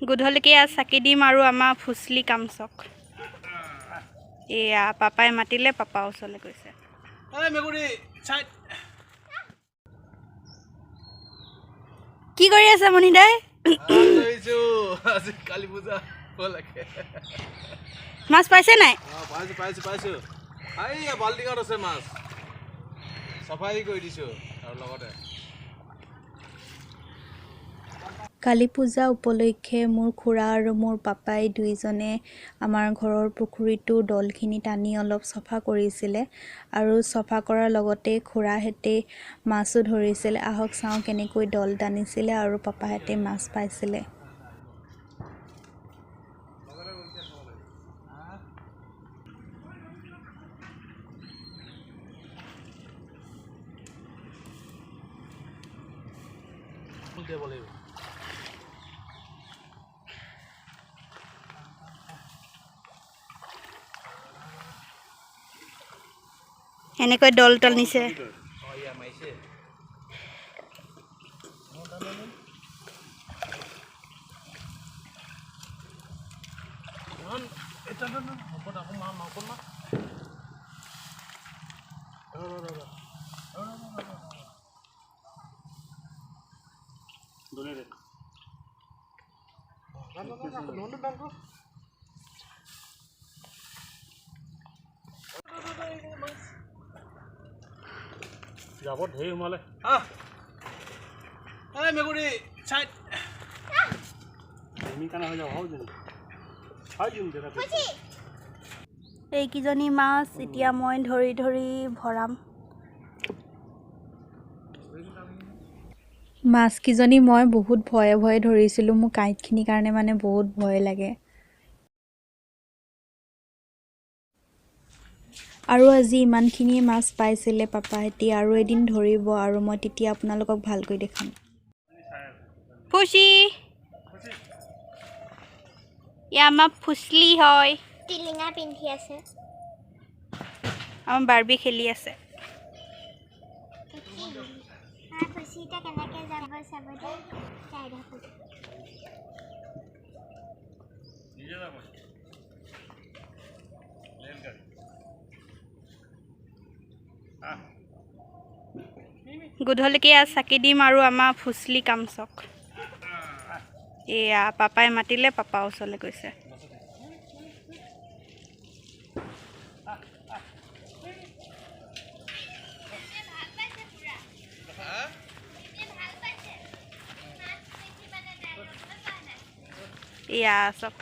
গধূলিকে চাকি দিম আৰু আমাৰ ফুচলি কামচক। এয়া পাপাই মাতিলে, পাপা ওচৰলৈ গৈছে। কি কৰি আছে মণিদাই? মাছ পাইছে নাই? কালী পূজা উপলক্ষে মোৰ খুৰা আৰু মোৰ পাপাই দুইজনে আমাৰ ঘৰৰ পুখুৰীটো দলখিনি টানি অলপ চফা কৰিছিলে আৰু চফা কৰাৰ লগতে খুৰাহঁতে মাছো ধৰিছিলে। আহক চাওঁ কেনেকৈ দল টানিছিলে আৰু পাপাহঁতে মাছ পাইছিলে। এনেকৈ দল টানিছে। যাব ধেৰ সোমালে। এইকেইজনী মাছ এতিয়া মই ধৰি ধৰি ভৰাম। মাছকেইজনী মই বহুত ভয়ে ভয়ে ধৰিছিলোঁ, মোৰ কাঁইটখিনিৰ কাৰণে মানে বহুত ভয় লাগে। আৰু আজি ইমানখিনিয়ে মাছ পাইছিলে পাপাহঁতি, আৰু এদিন ধৰিব আৰু মই তেতিয়া আপোনালোকক ভালকৈ দেখাম। ফুচি, এয়া আমাৰ ফুচলি হয়, টিলিঙা পিন্ধি আছে। আমাৰ বাৰ্বি খেলি আছে। গধূলিকে চাকি দিম আৰু আমাৰ ফুচলি কামচক। এয়া পাপাই মাতিলে, পাপা ওচৰলৈ গৈছে। এয়া চক,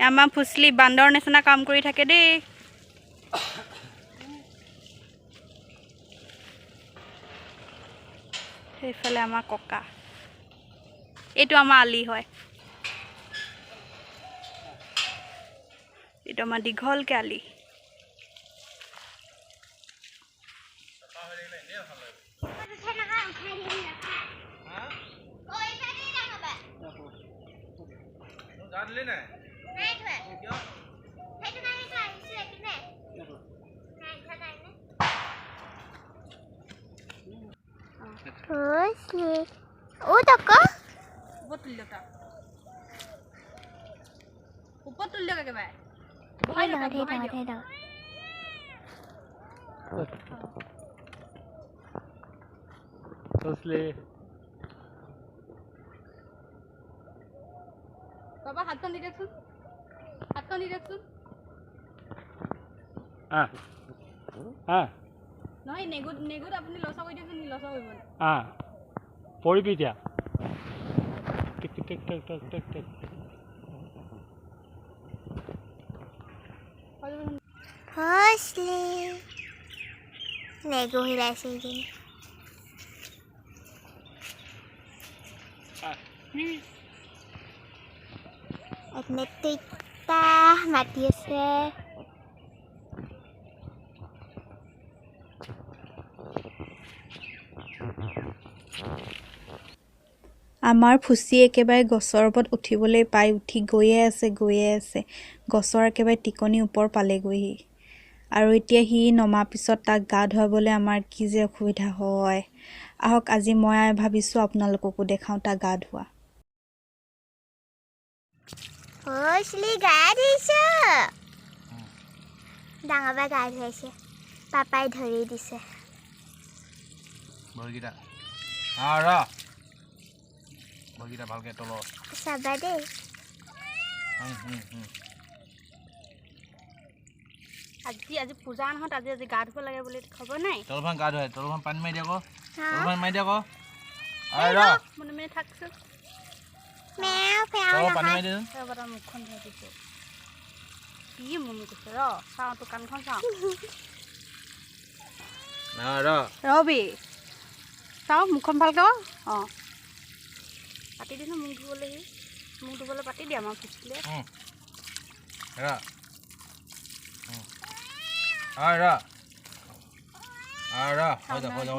আমাৰ ফুচলি বান্দৰ নিচিনা কাম কৰি থাকে দেই। সেইফালে আমাৰ ককা, এইটো আমাৰ আলি হয়, এইটো আমাৰ দীঘলকে আলি। বাবা হাতখন দি দিয়কচোন, হাতখন দি দিয়কচোন। নহয়, নেগুত নেগুত আপুনি লচা কৰি দিয়কচোন, লচা কৰিব। পৰিবি এতিয়া। টিক টিক টিক টিক টিক টিক। নেগু হিলাইছে এইজনী। মাতি আছে। আমাৰ ফুচি একেবাৰে গছৰ ওপৰত উঠিবলৈ পাই উঠি গৈয়ে আছে, গৈয়ে আছে, গছৰ একেবাৰে টিকনি ওপৰ পালেগৈহি। আৰু এতিয়া সি নমা পিছত তাক গা ধুৱাবলৈ আমাৰ কি যে অসুবিধা হয়। আহক, আজি মই ভাবিছোঁ আপোনালোককো দেখাওঁ তাক গা ধোৱা। ফুচলি গা ধুইছ। ডাঙৰ বাই গা ধুৱাইছে, পাপাই ধৰি দিছে। ভৰিকেইটা ৰ, ভৰিকেইটা ভালকৈ তলত। চাবা দেই। আজি আজি পূজা নহয়, আজি আজি গা ধুব লাগে বুলি খবৰ নাই। তলখন গা ধুৱাই, তলখন পানী মাৰি দিয়ে আকৌ। হা? তলখন মাৰি দিয়ে আকৌ ৰ। মনে মনে থাকচোন। মেও ফেও। তলত পানী নহয়। মাৰি দেচোন। ৰ'ব, তাৰ মুখখন ধুৱাই দিছোঁ। কি মন গৈছে, ৰ, চাওঁ, তোৰ কাণখন চাওঁ। ৰ। ৰবি, চাওঁ মুখখন ভালকৈ। অঁ, পাতি দিছোঁ মুখ ধুবলৈ। সি মুখ ধুবলৈ পাতি দিয়ে আমাৰ ফুচলিয়ে। ৰ ৰ ৰ, হৈ যাব, হৈ যাব।